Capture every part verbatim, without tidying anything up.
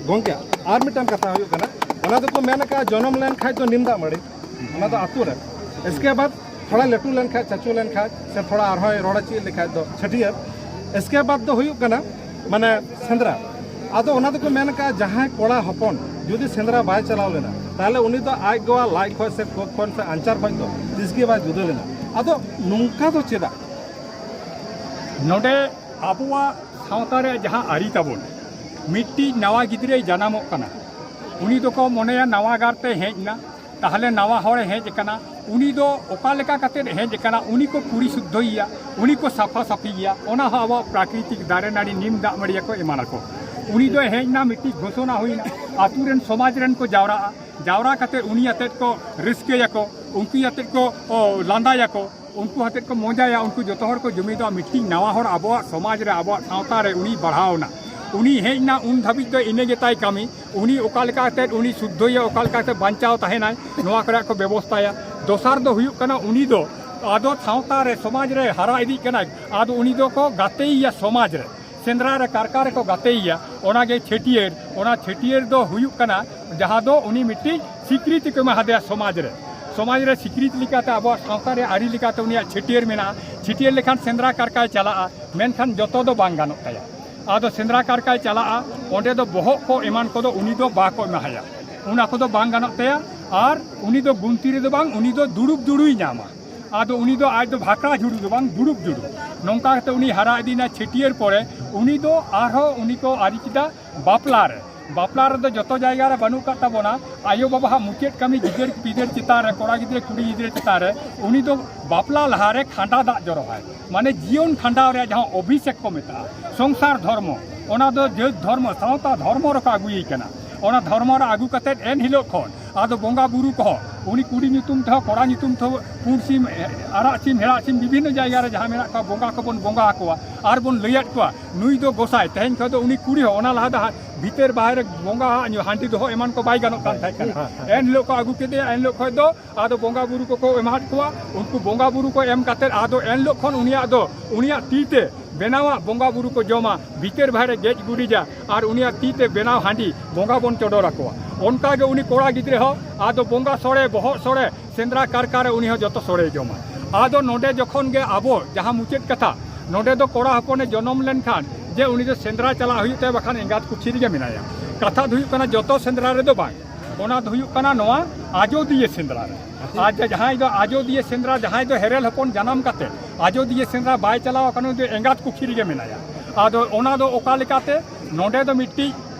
ᱜᱚᱝᱠᱮ, ᱟᱨ ᱢᱤᱫᱴᱟᱝ ᱠᱟᱛᱷᱟ ᱦᱩᱭᱩᱜ ᱠᱟᱱᱟ, ᱚᱱᱟ ᱫᱚᱠᱚ ᱢᱮᱱ ᱟᱠᱟᱫᱼᱟ, ᱡᱚᱱᱚᱢ ᱞᱮᱱ ᱠᱷᱟᱡ ᱫᱚ ᱱᱤᱢ ᱫᱟᱜ ᱢᱟᱹᱲᱤ, ᱚᱱᱟ ᱫᱚ ᱟᱹᱛᱩ ᱨᱮ᱾ ᱮᱥᱠᱮ ᱵᱟᱫ ᱛᱷᱚᱲᱟ ᱞᱟᱹᱴᱩ ᱞᱮᱱ ᱠᱷᱟᱡ, ᱪᱟᱪᱳ ᱞᱮᱱ ᱠᱷᱟᱡ, ᱥᱮ ᱛᱷᱚᱲᱟ ᱟᱨᱦᱚᱸᱭ ᱨᱚᱲ ᱪᱮᱫ ᱞᱮᱠᱷᱟᱡ ᱫᱚ ᱪᱷᱟᱹᱴᱭᱟᱹᱨ᱾ ᱮᱥᱠᱮ ᱵᱟᱫ ᱫᱚ ᱦᱩᱭᱩᱜ ᱠᱟᱱᱟ, ᱢᱟᱱᱮ, ᱥᱮᱸᱫᱽᱨᱟ᱾ ᱟᱫᱚ ᱚᱱᱟ ᱫᱚᱠᱚ ᱢᱮᱱ ᱟᱠᱟᱫᱼᱟ, ᱡᱟᱦᱟᱸᱭ ᱠᱚᱲᱟ ᱦᱚᱯᱚᱱ ᱡᱩᱫᱤ ᱥᱮᱸᱫᱽᱨᱟ ᱵᱟᱭ ᱪᱟᱞᱟᱣ ᱞᱮᱱᱟ, ᱛᱟᱦᱚᱞᱮ ᱩᱱᱤ ᱫᱚ ᱟᱡ ᱜᱚᱣᱟ ᱞᱟᱡ ᱠᱷᱚᱡ ᱥᱮ ᱠᱚᱠᱷ ᱠᱷᱚᱱ ᱥᱮ ᱟᱧᱪᱟᱨ ᱠᱷᱚᱡ ᱫᱚ ᱛᱤᱥ ᱜᱮ ᱵᱟᱭ ᱡᱩᱫᱟᱹ ᱞᱮᱱᱟ᱾ ᱟᱫᱚ ᱱᱚᱝᱠᱟ ᱫᱚ ᱪᱮᱫᱟᱜ? ᱱᱚᱰᱮ ᱟᱵᱚᱣᱟᱜ ᱥᱟᱶᱛᱟ ᱨᱮ ᱡᱟᱦᱟᱸ ᱟᱹᱨᱤ ᱛᱟᱵᱚᱱ, ᱢᱤᱫᱴᱤᱡ ᱱᱟᱣᱟ ᱜᱤᱫᱽᱨᱟᱹᱭ ᱡᱟᱱᱟᱢᱚᱜ ᱠᱟᱱᱟ, ᱩᱱᱤ ᱫᱚᱠᱚ ᱢᱚᱱᱮᱭᱟ ᱱᱟᱣᱟ ᱜᱟᱨ ᱛᱮ ᱦᱮᱡ ᱮᱱᱟ, ᱛᱟᱦᱚᱞᱮ ᱱᱟᱣᱟ ᱦᱚᱲᱮ ᱦᱮᱡ ᱟᱠᱟᱱᱟ, ᱩᱱᱤ ᱫᱚ ᱚᱠᱟ ᱞᱮᱠᱟ ᱠᱟᱛᱮᱫ ᱦᱮᱡ ᱟᱠᱟᱱᱟ, ᱩᱱᱤ ᱠᱚ ᱯᱩᱨᱤ ᱥᱩᱫᱽᱫᱷᱚᱭᱮᱭᱟ, ᱩᱱᱤ ᱠᱚ ᱥᱟᱯᱷᱟ ᱥᱟᱹᱯᱷᱤᱭᱮᱭᱟ, ᱚᱱᱟ ᱦᱚᱸ ᱟᱵᱚᱣᱟᱜ ᱯᱨᱟᱠᱨᱤᱛᱤᱠ ᱫᱟᱨᱮ ᱱᱟᱹᱲᱤ ᱱᱤᱢ ᱫᱟᱜ ᱢᱟᱹᱲᱤᱭᱟ ᱠᱚ ᱮᱢᱟᱱᱟ ᱠᱚ᱾ ᱩᱱᱤ ᱫᱚᱭ ᱦᱮᱡ ᱮᱱᱟ, ᱢᱤᱫᱴᱤᱡ ᱜᱷᱳᱥᱚᱱᱟ ᱦᱩᱭᱱᱟ, ᱟᱛᱳ ᱨᱮᱱ ᱥᱚᱢᱟᱡᱽ ᱨᱮᱱ ᱠᱚ ᱡᱟᱣᱨᱟᱜᱼᱟ, ᱡᱟᱣᱨᱟ ᱠᱟᱛᱮᱫ ᱩᱱᱤ ᱟᱛᱮᱫ ᱠᱚ ᱨᱟᱹᱥᱠᱟᱹᱭᱟᱠᱚ, ᱩᱱᱠᱩ ᱟᱛᱮᱫ ᱠᱚ, ᱚ, ᱞᱟᱸᱫᱟᱭᱟᱠᱚ, ᱩᱱᱠᱩ ᱟᱛᱮᱫ ᱠᱚ ᱢᱚᱡᱟᱭᱟ, ᱩᱱᱠᱩ ᱡᱚᱛᱚ ᱦᱚᱲ ᱠᱚ ᱡᱩᱢᱤᱫᱚᱜᱼᱟ᱾ ᱢᱤᱫᱴᱤᱡ ᱱᱟᱣᱟ ᱦᱚᱲ ᱟᱵᱚᱣᱟᱜ ᱥᱚᱢᱟᱡᱽ ᱨᱮ, ᱟᱵᱚᱣᱟᱜ ᱥᱟᱶᱛᱟ ᱨᱮ ᱩᱱᱤ ᱵᱟᱲᱦᱟᱣ ᱮᱱᱟ, ᱩᱱᱤ ᱦᱮᱡ ᱮᱱᱟ, ᱩᱱ ᱫᱷᱟᱹᱵᱤᱡ ᱫᱚ ᱤᱱᱟᱹ ᱜᱮᱛᱟᱭ ᱠᱟᱹᱢᱤ᱾ ᱩᱱᱤ ᱚᱠᱟ ᱞᱮᱠᱟ ᱠᱟᱛᱮᱫ ᱩᱱᱤ ᱥᱩᱫᱽᱫᱷᱚᱭᱟ, ᱚᱠᱟ ᱞᱮᱠᱟ ᱠᱟᱛᱮᱫ ᱵᱟᱧᱪᱟᱣ ᱛᱟᱦᱮᱱᱟᱭ, ᱱᱚᱣᱟ ᱠᱚᱨᱮ ᱠᱚ ᱵᱮᱵᱚᱥᱛᱷᱟᱭᱟ᱾ ᱫᱚᱥᱟᱨ ᱫᱚ ᱦᱩᱭᱩᱜ ᱠᱟᱱᱟ, ᱩᱱᱤ ᱫᱚ ᱟᱫᱚ ᱥᱟᱶᱛᱟ ᱨᱮ, ᱥᱚᱢᱟᱡᱽ ᱨᱮ ᱦᱟᱨᱟ ᱤᱫᱤᱜ ᱠᱟᱱᱟᱭ, ᱟᱫᱚ ᱩᱱᱤ ᱫᱚᱠᱚ ᱜᱟᱛᱮᱭᱮᱭᱟ ᱥᱚᱢᱟᱡᱽ ᱨᱮ, ᱥᱮᱸᱫᱽᱨᱟ ᱨᱮ, ᱠᱟᱨᱠᱟ ᱨᱮᱠᱚ ᱜᱟᱛᱮᱭᱮᱭᱟ᱾ ᱚᱱᱟᱜᱮ ᱪᱷᱟᱹᱴᱭᱟᱹᱨ᱾ ᱚᱱᱟ ᱪᱷᱟᱹᱴᱭᱟᱹᱨ ᱫᱚ ᱦᱩᱭᱩᱜ ᱠᱟᱱᱟ ᱡᱟᱦᱟᱸ ᱫᱚ ᱩᱱᱤ ᱢᱤᱫᱴᱤᱡ ᱥᱤᱠᱨᱤᱛᱤ ᱠᱚ ᱮᱢᱟ ᱦᱟᱫᱮᱭᱟ ᱥᱚᱢᱟᱡᱽ ᱨᱮ᱾ ᱥᱚᱢᱟᱡᱽ ᱨᱮ ᱥᱤᱠᱨᱤᱛ ᱞᱮᱠᱟᱛᱮ, ᱟᱵᱚᱣᱟᱜ ᱥᱟᱶᱛᱟ ᱨᱮ ᱟᱹᱨᱤ ᱞᱮᱠᱟᱛᱮ ᱩᱱᱤᱭᱟᱜ ᱪᱷᱟᱹᱴᱭᱟᱹᱨ ᱢᱮᱱᱟᱜᱼᱟ᱾ ᱪᱷᱟᱹᱴᱭᱟᱹᱨ ᱞᱮᱠᱷᱟᱱ ᱥᱮᱸᱫᱽᱨᱟ ᱠᱟᱨᱠᱟᱭ ᱪᱟᱞᱟᱜᱼᱟ, ᱢᱮᱱᱠᱷᱟᱱ ᱡᱚᱛᱚ ᱫᱚ ᱵᱟᱝ ᱜᱟᱱᱚᱜ ᱛᱟᱭᱟ᱾ ᱟᱫᱚ ᱥᱮᱸᱫᱽᱨᱟ ᱠᱟᱨᱠᱟᱭ ᱪᱟᱞᱟᱜᱼᱟ, ᱚᱸᱰᱮ ᱫᱚ ᱵᱚᱦᱚᱜ ᱠᱚ ᱮᱢᱟᱱ ᱠᱚᱫᱚ ᱩᱱᱤ ᱫᱚ ᱵᱟᱠᱚ ᱮᱢᱟᱦᱟᱭᱟ, ᱚᱱᱟ ᱠᱚᱫᱚ ᱵᱟᱝ ᱜᱟᱱᱚᱜ ᱛᱟᱭᱟ᱾ ᱟᱨ ᱩᱱᱤ ᱫᱚ ᱜᱩᱱᱛᱤ ᱨᱮᱫᱚ ᱵᱟᱝ, ᱩᱱᱤ ᱫᱚ ᱫᱩᱲᱩᱵ ᱫᱩᱲᱩᱭ ᱧᱟᱢᱟ᱾ ᱟᱫᱚ ᱩᱱᱤ ᱫᱚ ᱟᱡ ᱫᱚ ᱵᱷᱟᱠᱲᱟ ᱡᱷᱩᱲᱩ ᱫᱚ ᱵᱟᱝ, ᱫᱩᱲᱩᱵ ᱡᱷᱩᱲᱩ᱾ ᱱᱚᱝᱠᱟ ᱠᱟᱛᱮ ᱩᱱᱤ ᱦᱟᱨᱟ ᱤᱫᱤᱭᱮᱱᱟ᱾ ᱪᱷᱟᱹᱴᱭᱟᱹᱨ ᱯᱚᱨᱮ ᱩᱱᱤ ᱫᱚ ᱟᱨᱦᱚᱸ ᱩᱱᱤ ᱠᱚ ᱟᱹᱨᱤ ᱠᱮᱫᱟ ᱵᱟᱯᱞᱟ ᱨᱮ᱾ ᱵᱟᱯᱞᱟ ᱨᱮᱫᱚ ᱡᱚᱛᱚ ᱡᱟᱭᱜᱟ ᱨᱮ ᱵᱟᱹᱱᱩᱜ ᱟᱠᱟᱫ ᱛᱟᱵᱚᱱᱟ᱾ ᱟᱭᱳ ᱵᱟᱵᱟᱣᱟᱜ ᱢᱩᱪᱟᱹᱫ ᱠᱟᱹᱢᱤ ᱜᱤᱫᱟᱹᱨ ᱯᱤᱫᱟᱹᱨ ᱪᱮᱛᱟᱱ ᱨᱮ, ᱠᱚᱲᱟ ᱜᱤᱫᱽᱨᱟᱹ ᱠᱩᱲᱤ ᱜᱤᱫᱽᱨᱟᱹ ᱪᱮᱛᱟᱱ ᱨᱮ, ᱩᱱᱤ ᱫᱚ ᱵᱟᱯᱞᱟ ᱞᱟᱦᱟ ᱨᱮ ᱠᱷᱟᱸᱰᱟ ᱫᱟᱜ ᱡᱚᱨᱚᱜᱼᱟᱭ, ᱢᱟᱱᱮ ᱡᱤᱭᱚᱱ ᱠᱷᱟᱸᱰᱟᱣ ᱨᱮᱭᱟᱜ ᱡᱟᱦᱟᱸ ᱚᱵᱷᱤᱥᱮᱠ ᱠᱚ ᱢᱮᱛᱟᱜᱼᱟ, ᱥᱚᱝᱥᱟᱨ ᱫᱷᱚᱨᱢᱚ, ᱚᱱᱟ ᱫᱚ ᱡᱟᱹᱛ ᱫᱷᱚᱨᱢᱚ, ᱥᱟᱶᱛᱟ ᱫᱷᱚᱨᱢᱚ ᱨᱮᱠᱚ ᱟᱹᱜᱩᱭᱮ ᱠᱟᱱᱟ᱾ ᱚᱱᱟ ᱫᱷᱚᱨᱢᱚ ᱨᱮ ᱟᱹᱜᱩ ᱠᱟᱛᱮᱫ ᱮᱱ ᱦᱤᱞᱳᱜ ᱠᱷᱚᱱ ᱟᱫᱚ ᱵᱚᱸᱜᱟ ᱵᱩᱨᱩ ᱠᱚᱦᱚᱸ ᱩᱱᱤ ᱠᱩᱲᱤ ᱧᱩᱛᱩᱢ ᱛᱮᱦᱚᱸ, ᱠᱚᱲᱟ ᱧᱩᱛᱩᱢ ᱛᱮᱦᱚᱸ, ᱯᱩᱸᱰ ᱥᱤᱢ, ᱮ, ᱟᱨᱟᱜ ᱥᱤᱢ, ᱦᱮᱲᱟᱜ ᱥᱤᱢ, ᱵᱤᱵᱷᱤᱱᱱᱚ ᱡᱟᱭᱜᱟ ᱨᱮ ᱡᱟᱦᱟᱸ ᱢᱮᱱᱟᱜ ᱠᱚᱣᱟ, ᱵᱚᱸᱜᱟ ᱠᱚᱵᱚᱱ ᱵᱚᱸᱜᱟ ᱟᱠᱚᱣᱟ ᱟᱨ ᱵᱚᱱ ᱞᱟᱹᱭᱟᱫ ᱠᱚᱣᱟ, ᱱᱩᱭ ᱫᱚ ᱜᱚᱸᱥᱟᱭ᱾ ᱛᱮᱦᱮᱧ ᱠᱷᱚᱱ ᱫᱚ ᱩᱱᱤ ᱠᱩᱲᱤ ᱦᱚᱸ ᱚᱱᱟ ᱞᱟᱦᱟ ᱫᱚ ᱦᱟ-, ᱵᱷᱤᱛᱟᱹᱨ ᱵᱟᱦᱨᱮ ᱵᱚᱸᱜᱟ ᱟᱜ ᱧᱩ ᱦᱟᱺᱰᱤ ᱫᱚᱦᱚ ᱮᱢᱟᱱ ᱠᱚ ᱵᱟᱭ ᱜᱟᱱᱚᱜ ᱠᱟᱱ ᱛᱟᱦᱮᱸ ᱠᱟᱱᱟ᱾ ᱦᱮᱸ, ᱦᱮᱸ᱾ ᱮᱱ ᱦᱤᱞᱳᱜ ᱠᱚ ᱟᱹᱜᱩ ᱠᱮᱫᱮᱭᱟ, ᱮᱱ ᱦᱤᱞᱳᱜ ᱠᱷᱚᱱ ᱫᱚ ᱟᱫᱚ ᱵᱚᱸᱜᱟ ᱵᱩᱨᱩ ᱠᱚᱠᱚ ᱮᱢᱟᱫ ᱠᱚᱣᱟ᱾ ᱩᱱᱠᱩ ᱵᱚᱸᱜᱟ ᱵᱩᱨᱩ ᱠᱚ ᱮᱢ ᱠᱟᱛᱮᱫ ᱟᱫᱚ ᱮᱱ ᱦᱤᱞᱳᱜ ᱠᱷᱚᱱ ᱩᱱᱤᱭᱟᱜ ᱫᱚ, ᱩᱱᱤᱭᱟᱜ ᱛᱤ ᱛᱮ ᱵᱮᱱᱟᱣᱟᱜ ᱵᱚᱸᱜᱟ ᱵᱩᱨᱩ ᱠᱚ ᱡᱚᱢᱟ, ᱵᱷᱤᱛᱟᱹᱨ ᱵᱟᱦᱨᱮ ᱜᱮᱡ ᱜᱩᱨᱤᱡᱟ, ᱟᱨ ᱩᱱᱤᱭᱟᱜ ᱛᱤ ᱛᱮ ᱵᱮᱱᱟᱣ ᱦᱟᱺᱰᱤ ᱵᱚᱸᱜᱟ ᱵᱚᱱ ᱪᱚᱰᱚᱨ ᱟᱠᱚᱣᱟ᱾ ᱚᱱᱠᱟ ᱜᱮ ᱩᱱᱤ ᱠᱚᱲᱟ ᱜᱤᱫᱽᱨᱟᱹ ᱦᱚᱸ ᱟᱫᱚ ᱵᱚᱸᱜᱟ ᱥᱚᱲᱮ, ᱵᱚᱦᱚᱜ ᱥᱚᱲᱮ, ᱥᱮᱸᱫᱽᱨᱟ ᱠᱟᱨᱠᱟ ᱨᱮ ᱩᱱᱤ ᱦᱚᱸ ᱡᱚᱛᱚ ᱥᱚᱲᱮᱭ ᱡᱚᱢᱟ᱾ ᱟᱫᱚ ᱱᱚᱰᱮ ᱡᱚᱠᱷᱚᱱ ᱜᱮ ᱟᱵᱚ ᱡᱟᱦᱟᱸ ᱢᱩᱪᱟᱹᱫ ᱠᱟᱛᱷᱟ, ᱱᱚᱰᱮ ᱫᱚ ᱠᱚᱲᱟ ᱦᱚᱯᱚᱱᱮ ᱡᱚᱱᱚᱢ ᱞᱮᱱᱠᱷᱟᱱ ᱡᱮ ᱩᱱᱤ ᱫᱚ ᱥᱮᱸᱫᱽᱨᱟ ᱪᱟᱞᱟᱜ ᱦᱩᱭᱩᱜ ᱛᱟᱭᱟ, ᱵᱟᱠᱷᱟᱱ ᱮᱸᱜᱟᱛ ᱠᱩᱠᱷᱤ ᱨᱮᱜᱮ ᱢᱮᱱᱟᱭᱟ᱾ ᱠᱟᱛᱷᱟ ᱫᱚ ᱦᱩᱭᱩᱜ ᱠᱟᱱᱟ ᱡᱚᱛᱚ ᱥᱮᱸᱫᱽᱨᱟ ᱨᱮᱫᱚ ᱵᱟᱝ, ᱚᱱᱟ ᱫᱚ ᱦᱩᱭᱩᱜ ᱠᱟᱱᱟ ᱱᱚᱣᱟ ᱟᱡᱚᱫᱤᱭᱟᱹ ᱥᱮᱸᱫᱽᱨᱟ ᱨᱮ᱾ ᱟᱨ ᱡᱟᱦᱟᱸᱭ ᱫᱚ ᱟᱡᱚᱫᱤᱭᱟᱹ ᱥᱮᱸᱫᱽᱨᱟ, ᱡᱟᱦᱟᱸᱭ ᱫᱚ ᱦᱮᱨᱮᱞ ᱦᱚᱯᱚᱱ ᱡᱟᱱᱟᱢ ᱠᱟᱛᱮ ᱟᱡᱚᱫᱤᱭᱟᱹ ᱥᱮᱸᱫᱽᱨᱟ ᱵᱟᱭ ᱪᱟᱞᱟᱣ ᱟᱠᱟᱱᱟ, ᱩᱱᱤ ᱫᱚ ᱮᱸᱜᱟᱛ ᱠᱩᱠᱷᱤ ᱨᱮᱜᱮ ᱢᱮᱱᱟᱭᱟ᱾ ᱟᱫᱚ ᱚᱱᱟ ᱫᱚ ᱚᱠᱟ ᱞᱮᱠᱟᱛᱮ? ᱱᱚᱰᱮ ᱫᱚ ᱢᱤᱫᱴᱤᱡ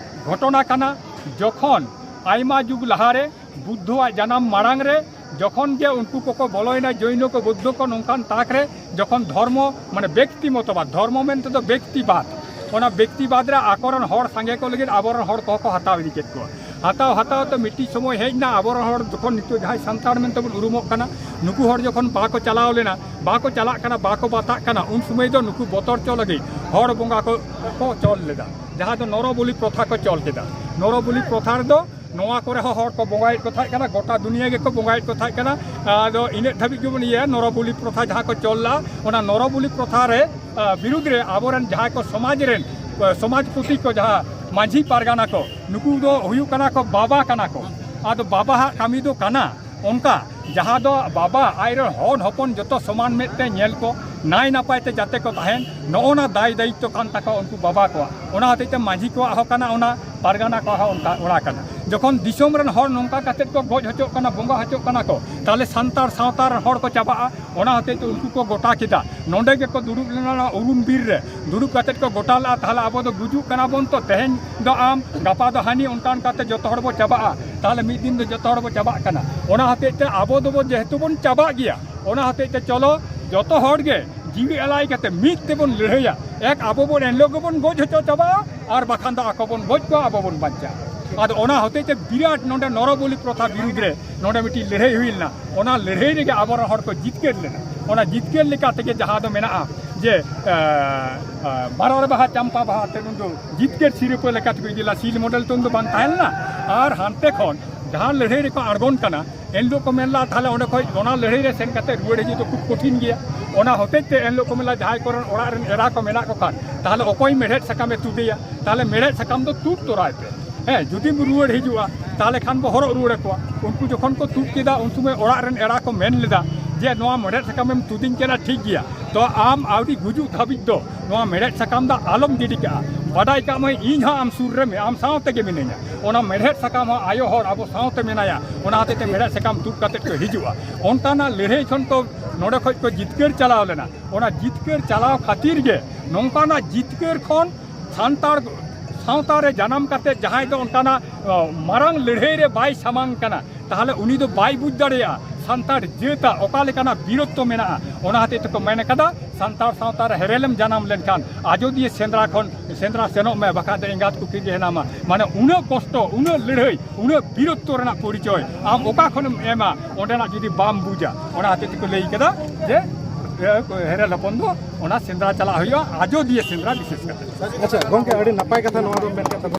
ᱜᱷᱚᱴᱚᱱᱟ ᱠᱟᱱᱟ, ᱡᱚᱠᱷᱚᱱ ᱟᱭᱢᱟ ᱡᱩᱜᱽ ᱞᱟᱦᱟᱨᱮ ᱵᱩᱫᱽᱫᱷᱚᱣᱟᱜ ᱡᱟᱱᱟᱢ ᱢᱟᱲᱟᱝ ᱨᱮ ᱡᱚᱠᱷᱚᱱ ᱜᱮ ᱩᱱᱠᱩ ᱠᱚᱠᱚ ᱵᱚᱞᱚᱭᱮᱱᱟ, ᱡᱳᱭᱱᱚ ᱠᱚ, ᱵᱩᱫᱽᱫᱷᱚ ᱠᱚ, ᱱᱚᱝᱠᱟᱱ ᱛᱟᱠ ᱨᱮ ᱡᱚᱠᱷᱚᱱ ᱫᱷᱚᱨᱢᱚ, ᱢᱟᱱᱮ ᱵᱮᱠᱛᱤ ᱢᱚᱛᱚᱵᱟᱫ, ᱫᱷᱚᱨᱢᱚ ᱢᱮᱱᱛᱮ ᱫᱚ ᱵᱮᱠᱛᱤᱵᱟᱫ, ᱚᱱᱟ ᱵᱮᱠᱛᱤᱵᱟᱫ ᱨᱮ ᱟᱠᱚᱨᱮᱱ ᱦᱚᱲ ᱥᱟᱸᱜᱮ ᱠᱚ ᱞᱟᱹᱜᱤᱫ ᱟᱵᱚᱨᱮᱱ ᱦᱚᱲ ᱠᱚᱦᱚᱸ ᱠᱚ ᱦᱟᱛᱟᱣ ᱤᱫᱤ ᱠᱮᱫ ᱠᱚᱣᱟ᱾ ᱦᱟᱛᱟᱣ ᱦᱟᱛᱟᱣ ᱛᱮ ᱢᱤᱫᱴᱤᱡ ᱥᱚᱢᱚᱭ ᱦᱮᱡ ᱮᱱᱟ, ᱟᱵᱚᱨᱮᱱ ᱦᱚᱲ ᱡᱚᱠᱷᱚᱱ ᱱᱤᱛᱚᱜ ᱡᱟᱦᱟᱸᱭ ᱥᱟᱱᱛᱟᱲ ᱢᱮᱱᱛᱮ ᱵᱚᱱ ᱩᱨᱩᱢᱚᱜ ᱠᱟᱱᱟ, ᱱᱩᱠᱩ ᱦᱚᱲ ᱡᱚᱠᱷᱚᱱ ᱵᱟᱠᱚ ᱪᱟᱞᱟᱣ ᱞᱮᱱᱟ, ᱵᱟᱠᱚ ᱪᱟᱞᱟᱜ ᱠᱟᱱᱟ, ᱵᱟᱠᱚ ᱵᱟᱛᱟᱜ ᱠᱟᱱᱟ, ᱩᱱ ᱥᱚᱢᱚᱭ ᱫᱚ ᱱᱩᱠᱩ ᱵᱚᱛᱚᱨ ᱪᱚ ᱞᱟᱹᱜᱤᱫ ᱦᱚᱲ ᱵᱚᱸᱜᱟ ᱠᱚ, ᱠᱚ ᱪᱚᱞ ᱞᱮᱫᱟ, ᱡᱟᱦᱟᱸ ᱫᱚ ᱱᱚᱨᱚᱵᱚᱞᱤ ᱯᱨᱚᱛᱷᱟ ᱠᱚ ᱪᱚᱞ ᱠᱮᱫᱟ᱾ ᱱᱚᱨᱚᱵᱚᱞᱤ ᱯᱨᱚᱛᱷᱟ ᱨᱮᱫᱚ ᱱᱚᱣᱟ ᱠᱚᱨᱮ ᱦᱚᱸ ᱦᱚᱲ ᱠᱚ ᱵᱚᱸᱜᱟᱭᱮᱫ ᱠᱚ ᱛᱟᱦᱮᱸ ᱠᱟᱱᱟ, ᱜᱚᱴᱟ ᱫᱩᱱᱤᱭᱟᱹ ᱜᱮᱠᱚ ᱵᱚᱸᱜᱟᱭᱮᱫ ᱠᱚ ᱛᱟᱦᱮᱸ ᱠᱟᱱᱟ᱾ ᱟᱫᱚ ᱤᱱᱟᱹᱜ ᱫᱷᱟᱹᱵᱤᱡ ᱜᱮᱵᱚᱱ ᱤᱭᱟᱹᱭᱟ, ᱱᱚᱨᱚᱵᱚᱞᱤ ᱯᱨᱚᱛᱷᱟ ᱡᱟᱦᱟᱸ ᱠᱚ ᱪᱚᱞ ᱞᱮᱫᱼᱟ, ᱚᱱᱟ ᱱᱚᱨᱚᱵᱚᱞᱤ ᱯᱨᱚᱛᱷᱟ ᱨᱮ, ᱟ, ᱵᱤᱨᱩᱫᱽ ᱨᱮ ᱟᱵᱚᱨᱮᱱ ᱡᱟᱦᱟᱸᱭ ᱠᱚ ᱥᱚᱢᱟᱡᱽ ᱨᱮᱱ, ᱟ, ᱥᱚᱢᱟᱡᱽᱯᱚᱛᱤ ᱠᱚ, ᱡᱟᱦᱟᱸ ᱢᱟᱹᱡᱷᱤ ᱯᱟᱨᱜᱟᱱᱟ ᱠᱚ, ᱱᱩᱠᱩ ᱫᱚ ᱦᱩᱭᱩᱜ ᱠᱟᱱᱟ ᱠᱚ ᱵᱟᱵᱟ ᱠᱟᱱᱟ ᱠᱚ᱾ ᱟᱫᱚ ᱵᱟᱵᱟᱣᱟᱜ ᱠᱟᱹᱢᱤ ᱫᱚ ᱠᱟᱱᱟ ᱚᱱᱠᱟ, ᱡᱟᱦᱟᱸ ᱫᱚ ᱵᱟᱵᱟ ᱟᱡᱨᱮᱱ ᱦᱚᱱ ᱦᱚᱯᱚᱱ ᱡᱚᱛᱚ ᱥᱚᱢᱟᱱ ᱢᱮᱫ ᱛᱮ ᱧᱮᱞ ᱠᱚ, ᱱᱟᱭ ᱱᱟᱯᱟᱭ ᱛᱮ ᱡᱟᱛᱮ ᱠᱚ ᱛᱟᱦᱮᱱ, ᱱᱚᱜᱼᱚ ᱱᱟ ᱫᱟᱭ ᱫᱟᱭᱤᱛᱛᱚ ᱠᱟᱱ ᱛᱟᱠᱚᱣᱟ ᱩᱱᱠᱩ ᱵᱟᱵᱟ ᱠᱚᱣᱟᱜ᱾ ᱚᱱᱟ ᱦᱚᱛᱮᱡ ᱛᱮ ᱢᱟᱹᱡᱷᱤ ᱠᱚᱣᱟᱜ ᱦᱚᱸ ᱠᱟᱱᱟ, ᱚᱱᱟ ᱯᱟᱨᱜᱟᱱᱟ ᱠᱚᱣᱟᱜ ᱦᱚᱸ ᱚᱱᱠᱟ ᱚᱱᱟ ᱠᱟᱱᱟ᱾ ᱡᱚᱠᱷᱚᱱ ᱫᱤᱥᱚᱢ ᱨᱮᱱ ᱦᱚᱲ ᱱᱚᱝᱠᱟ ᱠᱟᱛᱮᱫ ᱠᱚ ᱜᱚᱡ ᱦᱚᱪᱚᱜ ᱠᱟᱱᱟ, ᱵᱚᱸᱜᱟ ᱦᱚᱪᱚᱜ ᱠᱟᱱᱟ ᱠᱚ, ᱛᱟᱦᱚᱞᱮ ᱥᱟᱱᱛᱟᱲ ᱥᱟᱶᱛᱟ ᱨᱮᱱ ᱦᱚᱲ ᱠᱚ ᱪᱟᱵᱟᱜᱼᱟ᱾ ᱚᱱᱟ ᱦᱚᱛᱮᱡ ᱛᱮ ᱩᱱᱠᱩ ᱠᱚ ᱜᱚᱴᱟ ᱠᱮᱫᱟ, ᱱᱚᱰᱮ ᱜᱮᱠᱚ ᱫᱩᱲᱩᱵ ᱞᱮᱱᱟ, ᱚᱱᱟ ᱩᱨᱩᱢ ᱵᱤᱨ ᱨᱮ ᱫᱩᱲᱩᱵ ᱠᱟᱛᱮᱫ ᱠᱚ ᱜᱚᱴᱟ ᱞᱮᱫᱼᱟ, ᱛᱟᱦᱚᱞᱮ ᱟᱵᱚ ᱫᱚ ᱜᱩᱡᱩᱜ ᱠᱟᱱᱟ ᱵᱚᱱ ᱛᱚ, ᱛᱮᱦᱮᱧ ᱫᱚ ᱟᱢ, ᱜᱟᱯᱟ ᱫᱚ ᱦᱟᱹᱱᱤ, ᱚᱱᱠᱟ ᱚᱱᱠᱟᱛᱮ ᱡᱚᱛᱚ ᱦᱚᱲ ᱵᱚ ᱪᱟᱵᱟᱜᱼᱟ᱾ ᱛᱟᱦᱚᱞᱮ ᱢᱤᱫ ᱫᱤᱱ ᱫᱚ ᱡᱚᱛᱚ ᱦᱚᱲ ᱵᱚ ᱪᱟᱵᱟᱜ ᱠᱟᱱᱟ᱾ ᱚᱱᱟ ᱦᱚᱛᱮᱡ ᱛᱮ ᱟᱵᱚ ᱫᱚᱵᱚ ᱡᱮᱦᱮᱛᱩ ᱵᱚᱱ ᱪᱟᱵᱟᱜ ᱜᱮᱭᱟ, ᱚᱱᱟ ᱦᱚᱛᱮᱡ ᱛᱮ ᱪᱚᱞᱚ ᱡᱚᱛᱚ ᱦᱚᱲ ᱜᱮ ᱡᱤᱣᱤ ᱟᱞᱟᱭ ᱠᱟᱛᱮ ᱢᱤᱫ ᱛᱮᱵᱚᱱ ᱞᱟᱹᱲᱦᱟᱹᱭᱟ᱾ ᱮᱠ ᱟᱵᱚ ᱵᱚᱱ ᱮᱱᱦᱤᱞᱳᱜ ᱜᱮᱵᱚᱱ ᱜᱚᱡ ᱦᱚᱪᱚ ᱪᱟᱵᱟᱜᱼᱟ, ᱟᱨ ᱵᱟᱠᱷᱟᱱ ᱫᱚ ᱟᱠᱚ ᱵᱚᱱ ᱜᱚᱡ ᱠᱚᱣᱟ, ᱟᱵᱚ ᱵᱚᱱ ᱵᱟᱧᱪᱟᱜᱼᱟ᱾ ᱟᱫᱚ ᱚᱱᱟ ᱦᱚᱛᱮᱡ ᱛᱮ ᱵᱤᱨᱟᱴ ᱱᱚᱰᱮ ᱱᱚᱨᱚᱵᱚᱞᱤ ᱯᱨᱚᱛᱷᱟ ᱵᱤᱨᱩᱫᱽ ᱨᱮ ᱱᱚᱰᱮ ᱢᱤᱫᱴᱤᱡ ᱞᱟᱹᱲᱦᱟᱹᱭ ᱦᱩᱭ ᱞᱮᱱᱟ᱾ ᱚᱱᱟ ᱞᱟᱹᱲᱦᱟᱹᱭ ᱨᱮᱜᱮ ᱟᱵᱚᱨᱮᱱ ᱦᱚᱲ ᱠᱚ ᱡᱤᱛᱠᱟᱹᱨ ᱞᱮᱱᱟ᱾ ᱚᱱᱟ ᱡᱤᱛᱠᱟᱹᱨ ᱞᱮᱠᱟ ᱛᱮᱜᱮ ᱡᱟᱦᱟᱸ ᱫᱚ ᱢᱮᱱᱟᱜᱼᱟ ᱡᱮ, ᱮ, ᱮ, ᱵᱟᱨᱚ ᱨᱮ ᱵᱟᱦᱟ ᱪᱟᱢᱯᱟ ᱵᱟᱦᱟ ᱛᱮ ᱩᱱ ᱫᱚ ᱡᱤᱛᱠᱟᱹᱨ ᱥᱤᱨᱯᱟᱹ ᱞᱮᱠᱟ ᱛᱮᱠᱚ ᱤᱫᱤ ᱞᱮᱫᱟ᱾ ᱥᱤᱞ ᱢᱚᱰᱮᱞ ᱛᱮ ᱩᱱ ᱫᱚ ᱵᱟᱝ ᱛᱟᱦᱮᱸ ᱞᱮᱱᱟ᱾ ᱟᱨ ᱦᱟᱱᱛᱮ ᱠᱷᱚᱱ ᱡᱟᱦᱟᱸ ᱞᱟᱹᱲᱦᱟᱹᱭ ᱨᱮᱠᱚ ᱟᱬᱜᱚᱱ ᱠᱟᱱᱟ, ᱮᱱᱦᱤᱞᱳᱜ ᱠᱚ ᱢᱮᱱ ᱞᱮᱫᱟ, ᱛᱟᱦᱚᱞᱮ ᱚᱸᱰᱮ ᱠᱷᱚᱱ ᱚᱱᱟ ᱞᱟᱹᱲᱦᱟᱹᱭ ᱨᱮ ᱥᱮᱱ ᱠᱟᱛᱮ ᱨᱩᱣᱟᱹᱲ ᱦᱤᱡᱩᱜ ᱫᱚ ᱠᱷᱩᱵ ᱠᱚᱴᱷᱤᱱ ᱜᱮᱭᱟ᱾ ᱚᱱᱟ ᱦᱚᱛᱮᱡ ᱛᱮ ᱮᱱᱦᱤᱞᱳᱜ ᱠᱚ ᱢᱮᱱ ᱞᱮᱫᱟ, ᱡᱟᱦᱟᱸᱭ ᱠᱚᱨᱮᱱ ᱚᱲᱟᱜ ᱨᱮᱱ ᱮᱨᱟ ᱠᱚ ᱢᱮᱱᱟᱜ ᱠᱚ ᱠᱷᱟᱱ, ᱛᱟᱦᱚᱞᱮ ᱚᱠᱚᱭ ᱢᱮᱲᱦᱮᱫ ᱥᱟᱠᱟᱢᱮ ᱛᱩᱫᱮᱭᱟ? ᱛᱟᱦᱚᱞᱮ ᱢᱮᱲᱦᱮᱫ ᱥᱟᱠᱟᱢ ᱫᱚ ᱛᱩᱫ ᱛᱚᱨᱟᱭ ᱯᱮ᱾ ᱦᱮᱸ, ᱡᱩᱫᱤᱢ ᱨᱩᱣᱟᱹᱲ ᱦᱤᱡᱩᱜᱼᱟ, ᱛᱟᱦᱚᱞᱮ ᱠᱷᱟᱱ ᱵᱚ ᱦᱚᱨᱚᱜ ᱨᱩᱣᱟᱹᱲ ᱟᱠᱚᱣᱟ᱾ ᱩᱱᱠᱩ ᱡᱚᱠᱷᱚᱱ ᱠᱚ ᱛᱩᱫ ᱠᱮᱫᱟ, ᱩᱱ ᱥᱚᱢᱚᱭ ᱚᱲᱟᱜ ᱨᱮᱱ ᱮᱨᱟ ᱠᱚ ᱢᱮᱱ ᱞᱮᱫᱟ ᱡᱮ, "ᱱᱚᱣᱟ ᱢᱮᱲᱦᱮᱫ ᱥᱟᱠᱟᱢᱮᱢ ᱛᱩᱫᱤᱧ ᱠᱟᱱᱟ, ᱴᱷᱤᱠ ᱜᱮᱭᱟ, ᱛᱚ ᱟᱢ ᱟᱹᱣᱨᱤ ᱜᱩᱡᱩᱜ ᱫᱷᱟᱹᱵᱤᱡ ᱫᱚ ᱱᱚᱣᱟ ᱢᱮᱲᱦᱮᱫ ᱥᱟᱠᱟᱢ ᱫᱚ ᱟᱞᱚᱢ ᱜᱤᱰᱤ ᱠᱟᱜᱼᱟ᱾ ᱵᱟᱰᱟᱭ ᱠᱟᱜ ᱢᱮ, ᱤᱧ ᱦᱚᱸ ᱟᱢ ᱥᱩᱨ ᱨᱮ ᱢᱮ-, ᱟᱢ ᱥᱟᱶ ᱛᱮᱜᱮ ᱢᱤᱱᱟᱹᱧᱟ᱾ ᱚᱱᱟ ᱢᱮᱲᱦᱮᱫ ᱥᱟᱠᱟᱢ ᱦᱚᱸ ᱟᱭᱳ ᱦᱚᱲ ᱟᱵᱚ ᱥᱟᱶᱛᱮ ᱢᱮᱱᱟᱭᱟ, ᱚᱱᱟ ᱦᱚᱛᱮᱡ ᱛᱮ ᱢᱮᱲᱦᱮᱫ ᱥᱟᱠᱟᱢ ᱛᱩᱫ ᱠᱟᱛᱮ ᱠᱚ ᱦᱤᱡᱩᱜᱼᱟ᱾" ᱚᱱᱠᱟᱱᱟᱜ ᱞᱟᱹᱲᱦᱟᱹᱭ ᱠᱷᱚᱱ ᱠᱚ ᱱᱚᱰᱮ ᱠᱷᱚᱱ ᱠᱚ ᱡᱤᱛᱠᱟᱹᱨ ᱪᱟᱞᱟᱣ ᱞᱮᱱᱟ᱾ ᱚᱱᱟ ᱡᱤᱛᱠᱟᱹᱨ ᱪᱟᱞᱟᱣ ᱠᱷᱟᱹᱛᱤᱨ ᱜᱮ ᱱᱚᱝᱠᱟᱱᱟᱜ ᱡᱤᱛᱠᱟᱹᱨ ᱠᱷᱚᱱ ᱥᱟᱱᱛᱟᱲ ᱥᱟᱶᱛᱟ ᱨᱮ ᱡᱟᱱᱟᱢ ᱠᱟᱛᱮ ᱡᱟᱦᱟᱸᱭ ᱫᱚ ᱚᱱᱠᱟᱱᱟᱜ, ᱚ, ᱢᱟᱨᱟᱝ ᱞᱟᱹᱲᱦᱟᱹᱭ ᱨᱮ ᱵᱟᱭ ᱥᱟᱢᱟᱝ ᱠᱟᱱᱟ, ᱛᱟᱦᱚᱞᱮ ᱩᱱᱤ ᱫᱚ ᱵᱟᱭ ᱵᱩᱡᱽ ᱫᱟᱲᱮᱭᱟᱜᱼᱟ ᱥᱟᱱᱛᱟᱲ ᱡᱟᱹᱛᱟᱜ ᱚᱠᱟ ᱞᱮᱠᱟᱱᱟᱜ ᱵᱤᱨᱚᱛᱛᱚ ᱢᱮᱱᱟᱜᱼᱟ᱾ ᱚᱱᱟ ᱦᱚᱛᱮᱡ ᱛᱮᱠᱚ ᱢᱮᱱ ᱠᱟᱫᱟ, ᱥᱟᱱᱛᱟᱲ ᱥᱟᱶᱛᱟ ᱨᱮ ᱦᱮᱨᱮᱞᱮᱢ ᱡᱟᱱᱟᱢ ᱞᱮᱱᱠᱷᱟᱱ ᱟᱡᱚᱫᱤᱭᱟᱹ ᱥᱮᱸᱫᱽᱨᱟ ᱠᱷᱚᱱ ᱥᱮᱸᱫᱽᱨᱟ ᱥᱮᱱᱚᱜ ᱢᱮ, ᱵᱟᱠᱷᱟᱱ ᱫᱚ ᱮᱸᱜᱟᱛ ᱠᱩᱠᱷᱤ ᱜᱮ ᱦᱮᱱᱟᱢᱟ᱾ ᱢᱟᱱᱮ ᱩᱱᱟᱹᱜ ᱠᱚᱥᱴᱚ, ᱩᱱᱟᱹᱜ ᱞᱟᱹᱲᱦᱟᱹᱭ, ᱩᱱᱟᱹᱜ ᱵᱤᱨᱚᱛᱛᱚ ᱨᱮᱱᱟᱜ ᱯᱚᱨᱤᱪᱚᱭ ᱟᱢ ᱚᱠᱟ ᱠᱷᱚᱱᱮᱢ ᱮᱢᱟ, ᱚᱸᱰᱮᱱᱟᱜ ᱡᱩᱫᱤ ᱵᱟᱢ ᱵᱩᱡᱟ᱾ ᱚᱱᱟ ᱦᱚᱛᱮᱡ ᱛᱮᱠᱚ ᱞᱟᱹᱭ ᱠᱟᱫᱟ ᱡᱮ, ᱮ, ᱦᱮᱨᱮᱞ ᱦᱚᱯᱚᱱ ᱫᱚ ᱚᱱᱟ ᱥᱮᱸᱫᱽᱨᱟ ᱪᱟᱞᱟᱜ ᱦᱩᱭᱩᱜᱼᱟ, ᱟᱡᱚᱫᱤᱭᱟᱹ ᱥᱮᱸᱫᱽᱨᱟ ᱵᱤᱥᱮᱥ ᱠᱟᱛᱮ᱾ ᱟᱪᱪᱷᱟ ᱜᱚᱝᱠᱮ, ᱟᱹᱰᱤ ᱱᱟᱯᱟᱭ ᱠᱟᱛᱷᱟ ᱱᱚᱣᱟ ᱫᱚ ᱢᱮᱱ ᱠᱮᱫ ᱛᱟᱵᱚᱱᱟ᱾